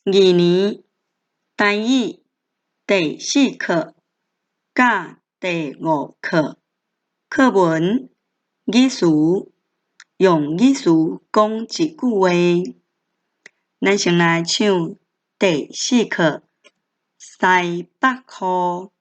二年台语第四课佮第五课课文语词，用语词讲一句话。咱先来唱第四课西北雨。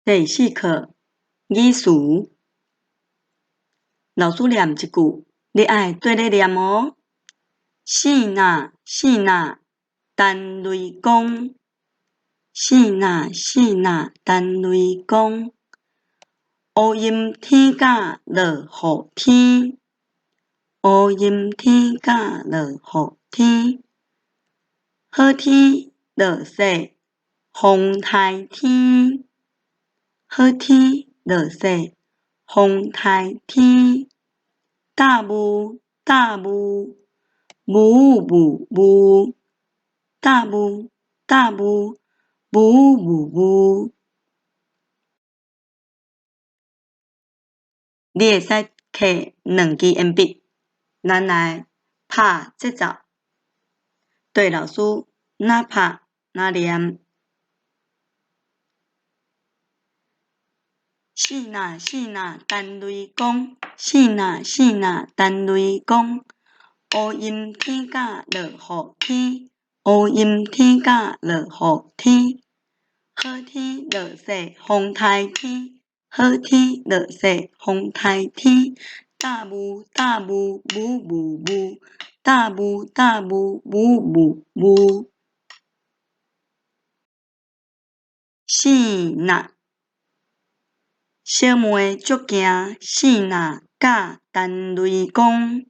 第四课语词，老师念一句，你爱綴咧念哦。死若死若，陈雷公。死若死若，陈雷公。乌阴天甲落雨天，乌阴天甲落雨天。好天落雪，风台天。好天落雪，风台天。大雾大雾，雾雾雾。大雾大雾，雾雾雾。你会使摕两支鉛笔，咱来拍节奏，对老师若拍若念。死若死若，陈雷公。死若死若，陈雷公。乌阴天甲落雨天，乌阴天甲落雨天。好天落雪，风台天。好天落雪，风台天。大雾大雾，雾雾雾。大雾大雾，雾雾雾。死若。小妹足惊死若佮陈雷公，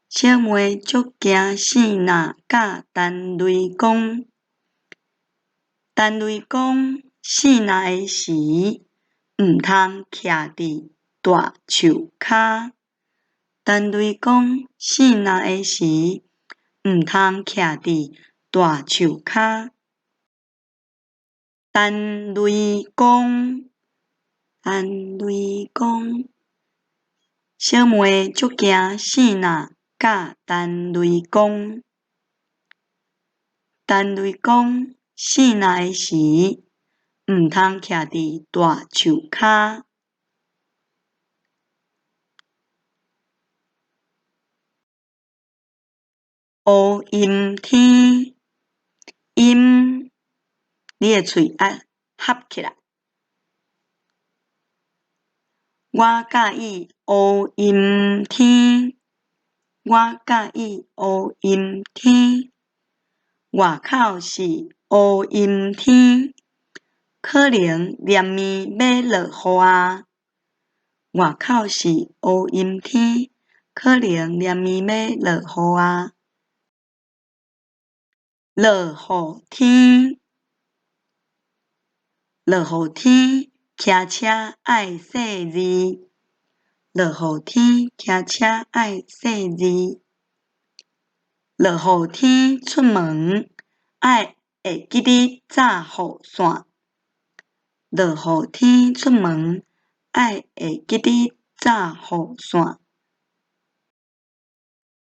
小妹足惊死若佮陈雷公。陈雷公死若的时，毋通徛佇大树跤。陈雷公死若的时，毋通徛佇大树跤。陈雷公。陈雷公，小妹足惊死若佮陈雷公。陈雷公死若的时，毋通徛佇大树跤。乌阴天，阴，你的喙爱合起来。我佮意乌阴天，我佮意乌阴天。外口是乌阴天，可能连绵欲落雨啊。外口是乌阴天，可能连绵欲落雨啊。落雨天。落雨天，騎車愛細膩。落雨天，騎車愛細膩。落雨天出門，愛會記得紮雨傘。落雨天出門，愛會記得紮雨傘。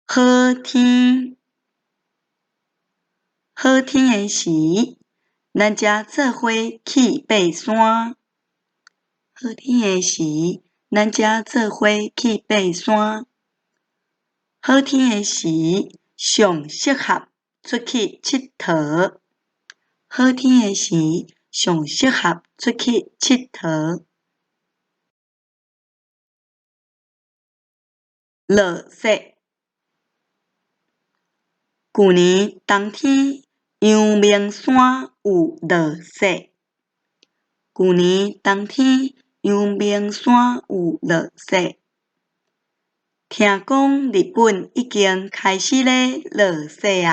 好天，好天的時，咱才做伙去爬山。好天的時，咱才做伙去爬山。好天的時，上適合出去𨑨迌。好天的時，上適合出去𨑨迌。落雪，舊年冬天，陽明山有落雪。舊年冬天，陽明山有落雪。聽講日本已經開始咧落雪矣。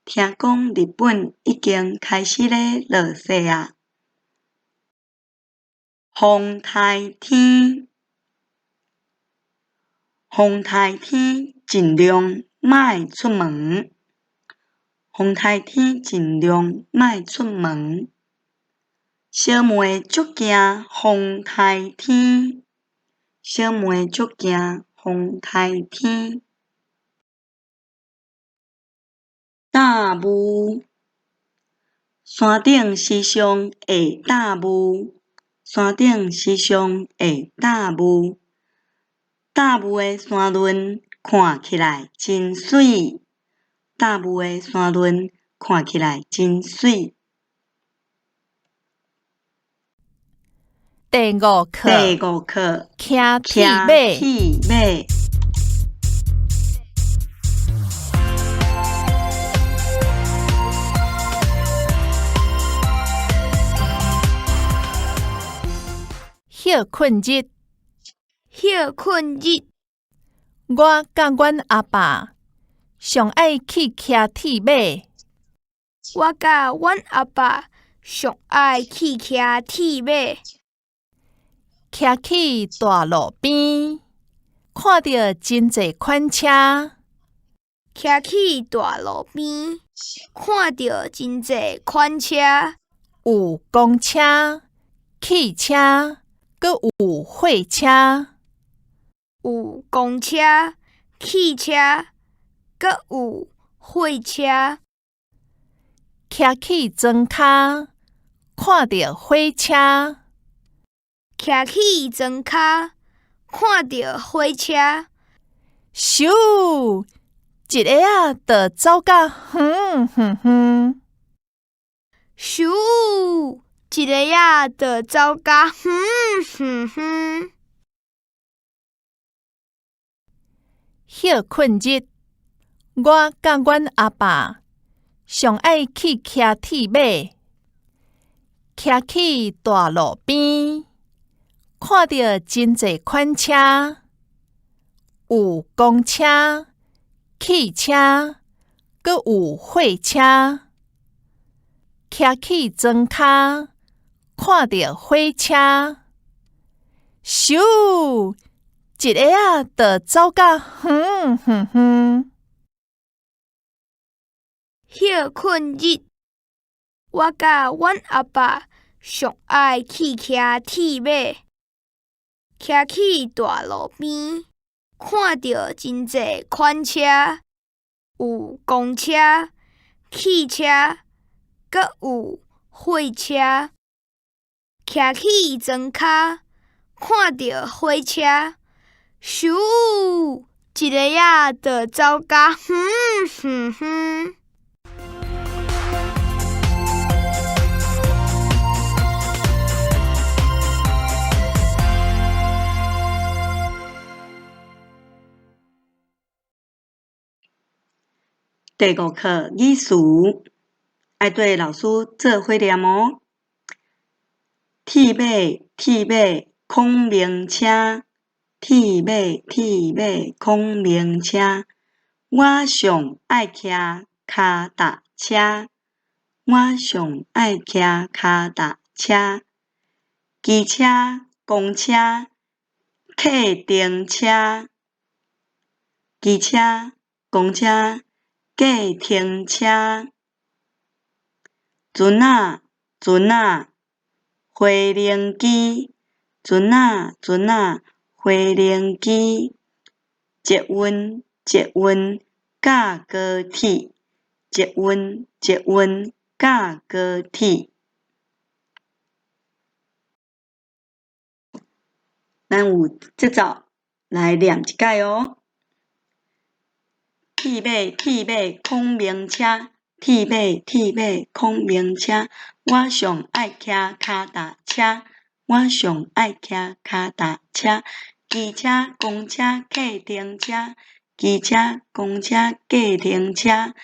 聽講日本已經開始咧落雪矣。風颱天，風颱天盡量莫出門。風颱天盡量莫出門。小妹足驚風颱天。小妹足驚風颱天。罩霧，山頂時常會罩霧。山頂時常會罩霧。罩霧的山崙看起來真媠。罩霧的山崙看起來真媠。第五課，第五課，騎鐵馬。鐵馬。歇睏日，歇睏日。我佮阮阿爸上愛去騎鐵馬。我佮阮阿爸上愛去騎鐵馬。騎去大路邊，看著真濟款車。騎去大路邊，看著真濟款車。有公車、汽車，閣有貨車。有公車、汽車，閣有貨車。騎去莊跤，看著火車。騎去莊跤，看著火車。咻！一下仔就走甲遠遠遠。咻！一下仔就走甲遠遠遠。歇睏日，我佮阮阿爸上愛去騎鐵馬。騎去大路邊，看著真濟款車，有公車、汽車，閣有貨車。騎去莊跤，看著火車。咻！一下仔就走甲遠遠遠。歇睏日，我佮阮阿爸上愛去騎鐵馬。騎去大路邊，看著真濟款車，有公車、汽車，閣有貨車。騎去莊跤，看著火車。咻！一下仔就走甲遠遠遠。第五課語詞，愛綴老師做伙念哦。鐵馬，鐵馬，孔明車，鐵馬，鐵馬，孔明車。我上愛騎跤踏車，我上愛騎跤踏車，機車、公車、客停車，機車、公車、計程車，船仔、船仔，飛行機，船仔、船仔，飛行機，捷運、捷運，佮高鐵，捷運、捷運，佮高鐵。咱有節奏來念一擺哦。鐵馬，鐵馬，孔明車，鐵馬，鐵馬，孔明車。我上愛騎跤踏車，我上愛騎跤踏車。機車、公車、客停車，機車、公車、計程車。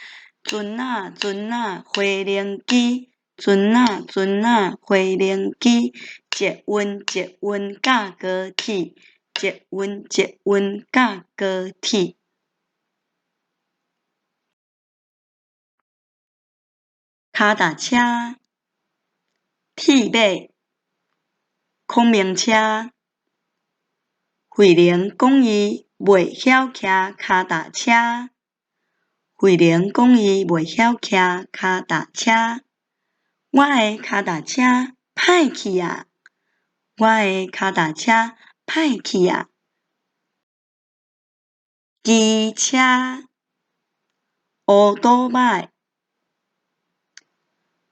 船仔、船仔，飛行機，船仔、船仔，飛行機。捷運、捷運，佮高鐵，捷運、捷運，佮高鐵。跤踏車、鐵馬、孔明車。慧玲講伊袂曉騎跤踏車。慧玲講伊袂曉騎跤踏車。我的跤踏車歹去矣！我的跤踏車歹去矣！機車、烏多擺。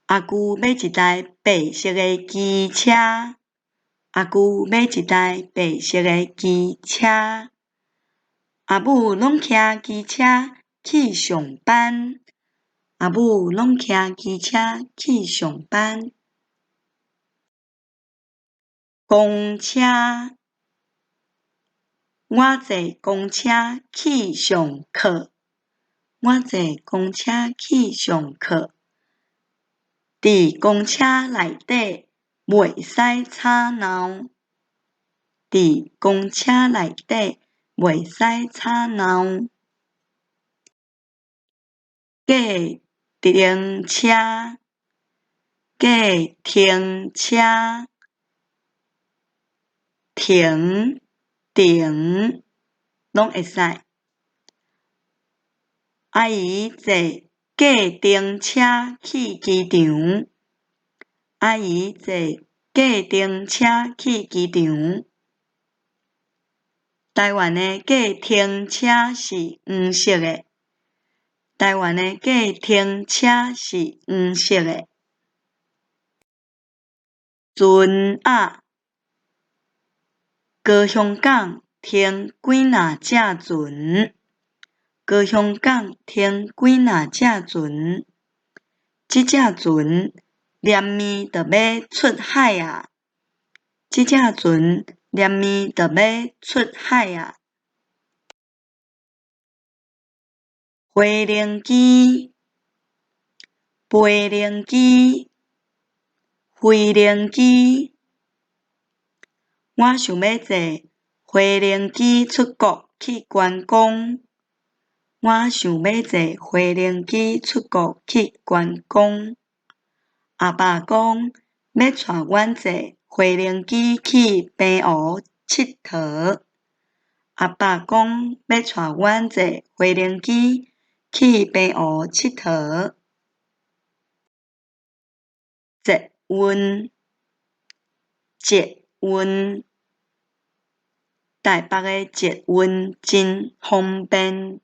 阿舅買一台白色的機車。阿舅買一台白色的機車。阿母攏騎機車去上班。阿母攏騎機車去上班。公車，我坐公車去上課。我坐公車去上課。佇公車內底袂使吵鬧。佇公車內底袂使吵鬧。計程車，計程車，停、停，攏會使。阿姨坐計程車去機場。阿姨坐計程車去機場。台灣的計程車是黃色的。台灣的計程車是黃色的。船仔，高雄港停幾若隻船？高雄港停幾若隻船？這隻船連暝就欲出海矣！這隻船連暝就欲出海矣！飛行機，飛行機，飛行機。我想欲坐飛行機出國去觀光。我想欲坐飛行機出國去觀光。阿爸講欲帶阮坐飛行機去澎湖𨑨迌。阿爸講欲帶阮坐飛行機去澎湖𨑨迌。捷運，捷運，台北的捷運真方便。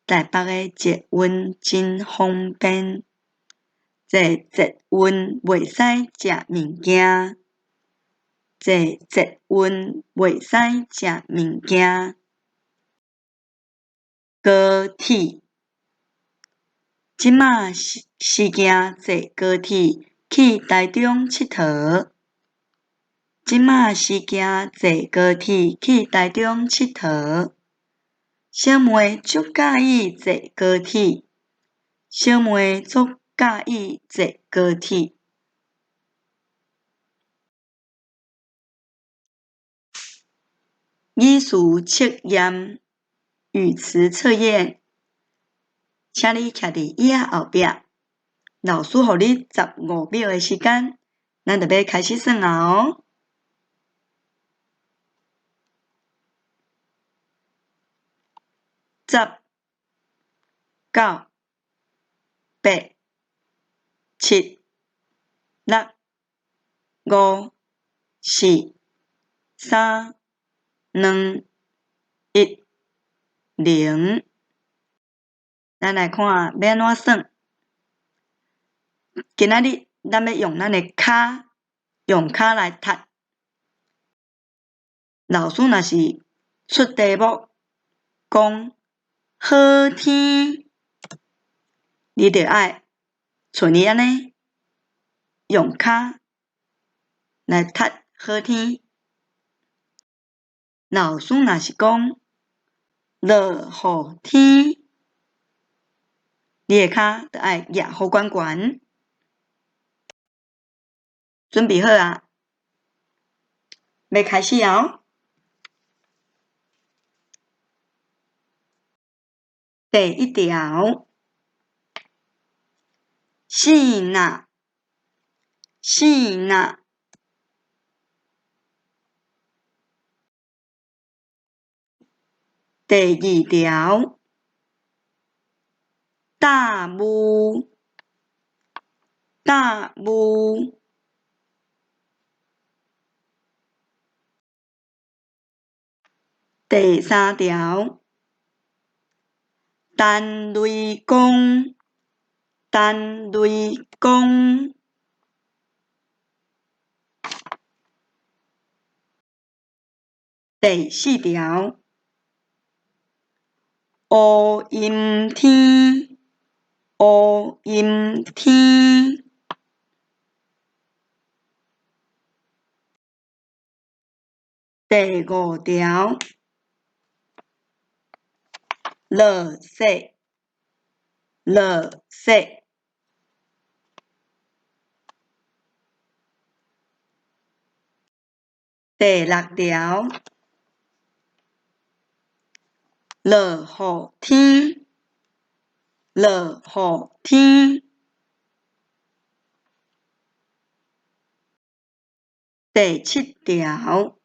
台北的捷運真方便。坐捷運袂使食物件。坐捷運袂使食物件。高鐵，這馬時時行坐高鐵去台中𨑨迌。這馬時行坐高鐵去台中𨑨迌。小妹足佮意坐高鐵。小妹足佮意坐高鐵。語詞測驗，語詞測驗，請你徛佇椅仔後壁，老師予你15秒的時間，咱就欲開始算啊哦。十、九、八、七、六、五、四、三、兩、一、零。咱來看欲按怎算。今仔日咱欲用咱的跤，用跤來踢。老師若是出題目講好天，你著愛像伊按呢，用跤來踢好天。老師若是講落雨天，你的跤著愛攑予懸懸。準備好啊，欲開始啊哦！第一條，四若，四若。第二條，大霧，大霧。第三條，陳雷公，陳雷公。第四條，烏陰天，烏陰天。第五條，落雪，落雪。第六條，落雨天，落雨天。第七條，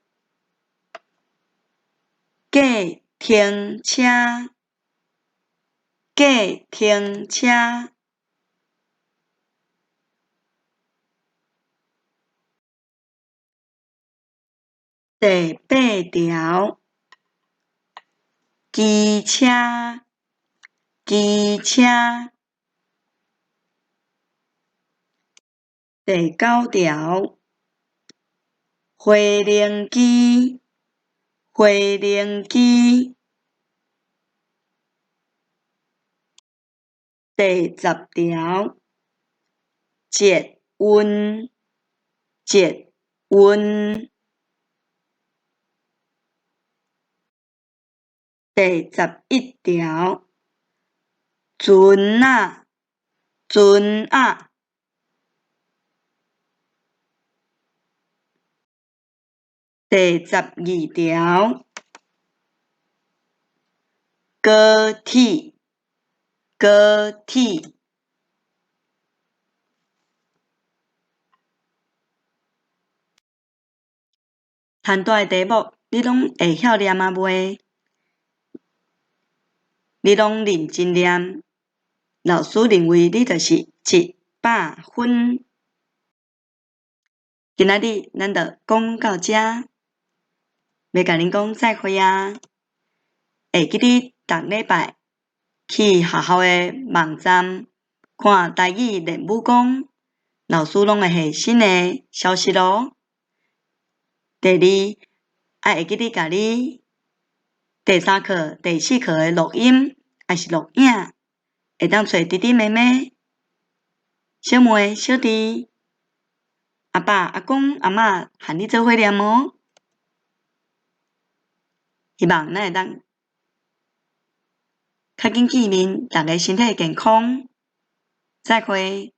計程車，計程車。第八條，機車，機車。第九條，飛行機，飛行機。第十條，捷運，捷運。第十一條，船仔，船仔。第十二條，高鐵，高鐵。談蹛的題目，你攏會曉念啊未？你攏認真念，老師認為你就是100分。今仔日咱就講到遮，欲共恁講再會啊！會記得逐禮拜去學校的網站看台語練舞功，老師攏會下新的消息囉。第二，愛會記得共你第三課、第四課的錄音，抑是錄影，會當揣弟弟妹妹、小妹、小弟、阿爸、阿公、阿嬤，和你做伙念哦。希望咱會當較緊見面，逐家身體健康，再會。